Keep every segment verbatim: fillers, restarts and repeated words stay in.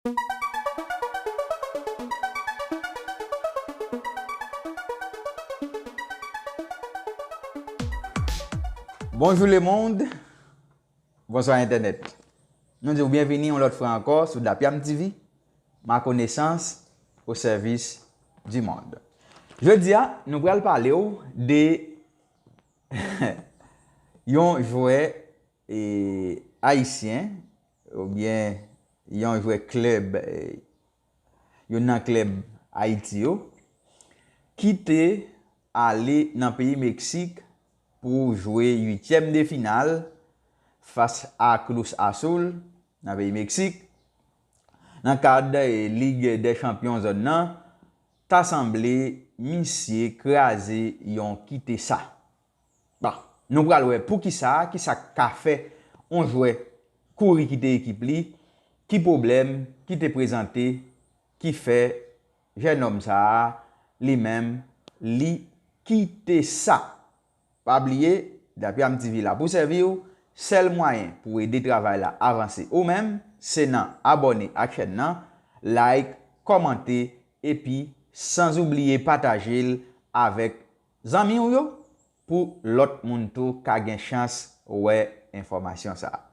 Bonjou lemonn, bonswa entènèt. Nou di w byenvini yon lòt fwa ankò sou Dapyam T V, ma connaissance au service du monde. Jodi a, nou pral pale w de yon jwè, e, ayisyen, oubyen yon jwè klèb, e, youn nan klèb Ayiti yo, ki te ale nan peyi Meksik pou jwe uityèm de final fas a Cruz Azul nan peyi Meksik, nan kad, e, Lig dè Chanpyon zòn nan, ta sanble misye kraze yon kite sa. Bon, nou pral wè poukisa, kisa k ka fè on jwè kouri kite ekip li, ki pwoblèm ki te prezante, ki fè jènòm sa a, li menm, li kite sa. Pa bliye, Dapyam T V la pou sèvi w, sèl mwayen pou w ede travay la avanse ou menm, se nan abòne ak chèn nan, like, kòmante, epi sanzoubliye pataje l avèk zanmi w yo, pou lòt moun tou ka gen chans wè enfòmasyon sa a.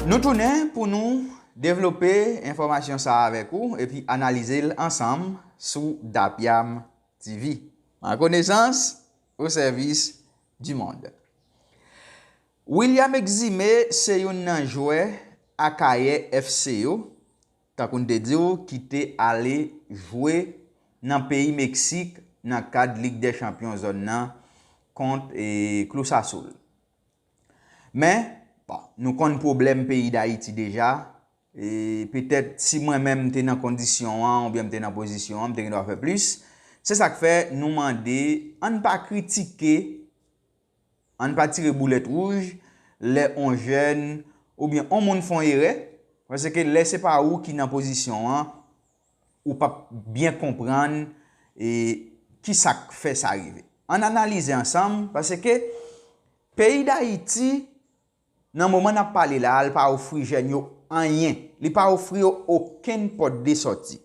Nou tounen pou nou devlope enfòmasyon sa a avèk ou epi analize l ansanm sou Dapyam T V. Ma connaissance au service du monde. William Eximé se youn nan jwè Akayè F C yo, tankou n te di w, ki te ale jwe nan peyi Meksik nan kad Lig dè Chanpyon zòn nan kont, e, Cruz Azul. Men, bon, nou konn pwoblèm peyi Dayiti deja. E petèt si mwen menm m te nan kondisyon an oubyen m te nan pozisyon an, m te gen dwa fè plis. Se sa k fè nou mande, ann pa kritike, ann pa tire boulèt wouj lè on jèn oubyen on moun fè on erè, paske lè se pa ou ki nan pozisyon an, ou p ap byen konprann, e, kisa k fè sa rive. Ann analize ansanm, paske peyi Dayiti, nan moman n ap pale la a, li pa ofri jèn yo anyen. Li pa ofri yo okenn pòt de sòti.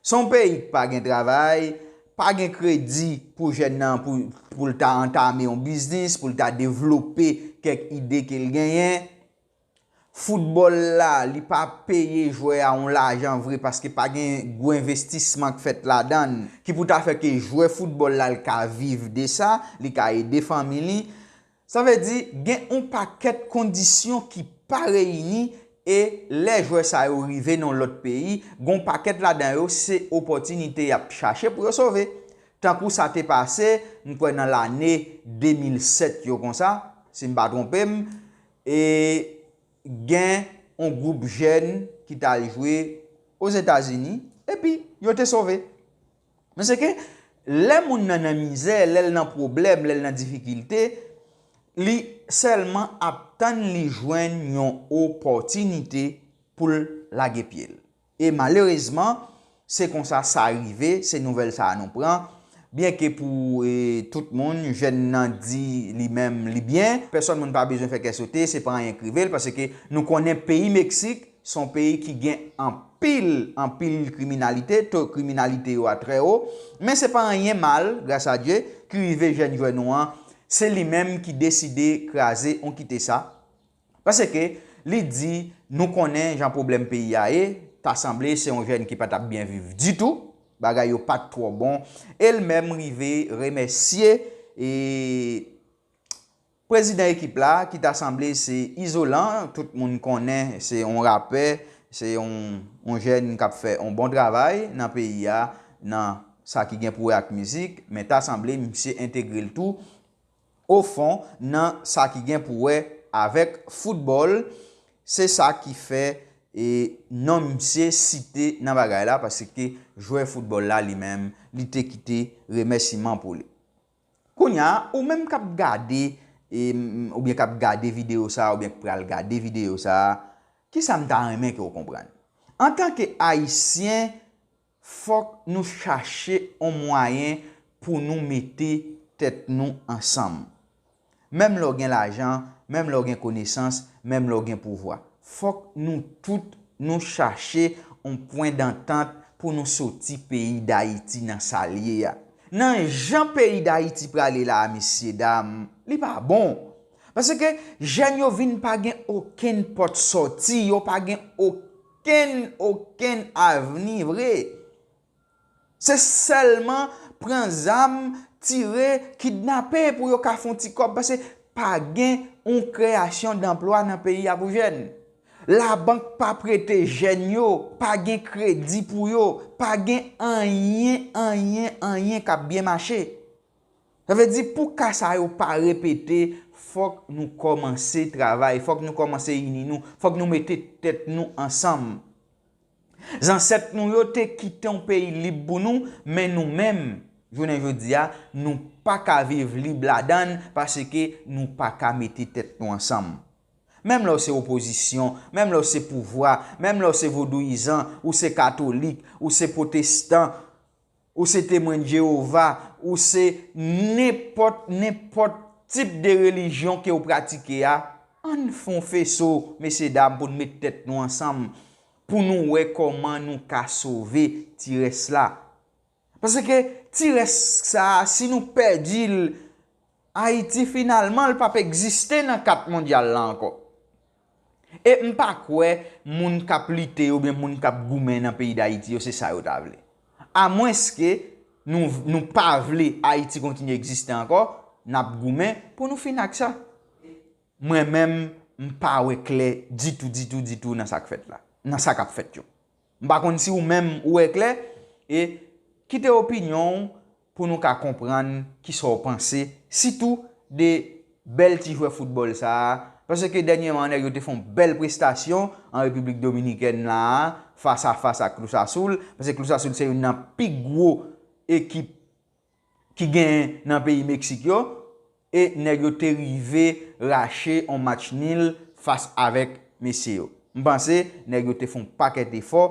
Se yon peyi k pa gen travay, pa gen kredi pou jèn nan, pou, pou l ta antame yon biznis, pou l ta devlope kèk ide ke l genyen. Foutbòl la, li pa peye jwè a yon lajan vre paske pa gen gwo envestisman k fèt ladan l, ki pou ta fè ke jwè foutbòl la, l ka viv de sa, li ka ede fanmi li. Sa vle di, gen yon pakèt kondisyon ki pa reyini e lè jwè sa yo rive nan yon lòt peyi, gen yon pakèt ladan yo, se opòtinite y ap chache pou yo sove. Tankou sa te pase, m kwè nan lane de mil sèt yo konsa, si m pa twonpe m, e gen yon gwoup jèn ki t al jwe Ozetazini, epi yo te sove. Men se ke lè moun nan nan mizè, lè l nan pwoblèm, lè l nan difikilte, li sèlman ap tann li jwenn yon opòtinite pou l lage pye l. E malerezman, se konsa sa rive, se nouvèl sa a nou pran. Byenke pou, e, tout moun, jèn nan di li menm li byen, pèsòn moun pa bezwen fè kè sote, se pa anyen k rive l, paske nou konnen peyi Meksik, se yon peyi ki gen anpil, anpil kriminalite, to kriminalite yo a trè wo, men se pa anyen mal, gras a Dye, ki rive jèn jwè nou an, se li menm ki deside kraze on kite sa. Paske li di, nou konnen jan pwoblèm peyi a ye, ta sanble se yon jèn ki pa t ap byen viv ditou, bagay yo pa t twò bon, e l menm rive remèsye, e, prezidan ekip la, ki ta sanble se Izolan, tout moun konnen se yon rapè, se yon, yon jèn k ap fè yon bon travay nan peyi a, nan sa ki gen pou wè ak mizik, men ta sanble misye entegre l tou, ofon, nan sa ki gen pou wè avèk foutbòl. Se sa ki fè, e, non misye site nan bagay la, paske jwè foutbòl la li menm, li te kite remèsiman pou li. Kounye a, ou menm k ap gade, e, m, oubyen k ap gade videyo sa a, oubyen k pral gade videyo sa a, kisa m ta renmen ke w konprann? Antanke Ayisyen, fòk nou chache yon mwayen pou nou mete tèt nou ansanm. Menm lè w gen lajan, menm lè w gen konesans, menm lè w gen pouvwa. Fòk nou tout nou chache yon pwen dantant pou nou soti peyi Dayiti nan sa l ye a. Nan jan peyi Dayiti prale la a, mesye dam, li pa bon. Paske jèn yo vin pa gen okenn pòt sòti, yo pa gen okenn, okenn avni vre. Se sèlman pran zam, tire, kidnape pou yo ka fè yon ti kòb, paske pa gen yon kreyasyon danplwa nan peyi a pou jèn. Labank pa prete jèn yo, pa gen kredi pou yo, pa gen anyen, anyen, anyen k ap byen mache. Sa vle di, pou ka sa yo pa repete, fòk nou kòmanse travay, fòk nou kòmanse ini nou, fòk nou mete tèt nou ansanm. Zansèt nou yo te kite yon peyi lib pou nou, men nou menm, jounen jodi a, nou pa ka viv lib ladan l paske nou pa ka mete tèt nou ansanm. Menm lè w se opozisyon, menm lè w se pouvwa, menm lè w se vodouyizan, ou se katolik, ou se pwotestan, ou se Temwen Jewova, ou se nenpòt, nenpòt tip de relijyon ke w pratike a, ann fè yon feso, mesye dam, pou n met tèt nou ansanm, pou nou wè kòman nou ka sove ti rès la. Paske ti rès sa a, si nou pèdi l, Ayiti finalman, l p ap egziste nan kat mondyal la ankò. E m pa kwè moun k ap lite oubyen moun k ap goumen nan peyi Dayiti yo, se sa yo ta vle. Amwenske nou, nou pa vle Ayiti kontinye egziste ankò, n ap goumen pou nou fin ak sa. Mwen menm, m pa wè klè ditou, ditou, ditou nan sa k fèt la, nan sa k ap fèt yo. M pa konn si ou menm ou wè klè, e kite opinyon w pou nou ka konprann kisa w panse, sitou de bèl ti jwè foutbòl sa a, paske dènyèman nèg yo te fè yon bèl prestasyon an Repiblik Dominikèn la a, fas a fas ak Cruz Azul, paske Cruz Azul se youn nan pi gwo ekip ki genyen nan peyi Meksik yo, e nèg yo te rive rache yon match nil fas avèk mesye yo. M panse nèg yo te fè yon pakèt efò,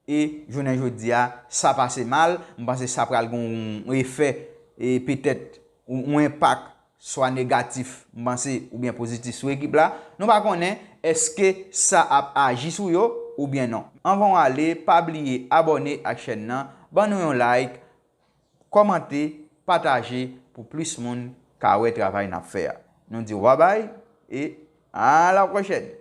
e jounen jodi a, sa pase mal. M panse sa pral gen yon efè, e petèt yon, yon enpak swa negatif, m panse, oubyen pozitif sou ekip la. Nou pa konnen èske sa ap aji sou yo oubyen non. Anvan w ale, pa bliye abòne ak chèn nan, ban nou yon like, kòmante, pataje pou plis moun ka wè travay n ap fè a. Nou di w babay e a la pwochèn!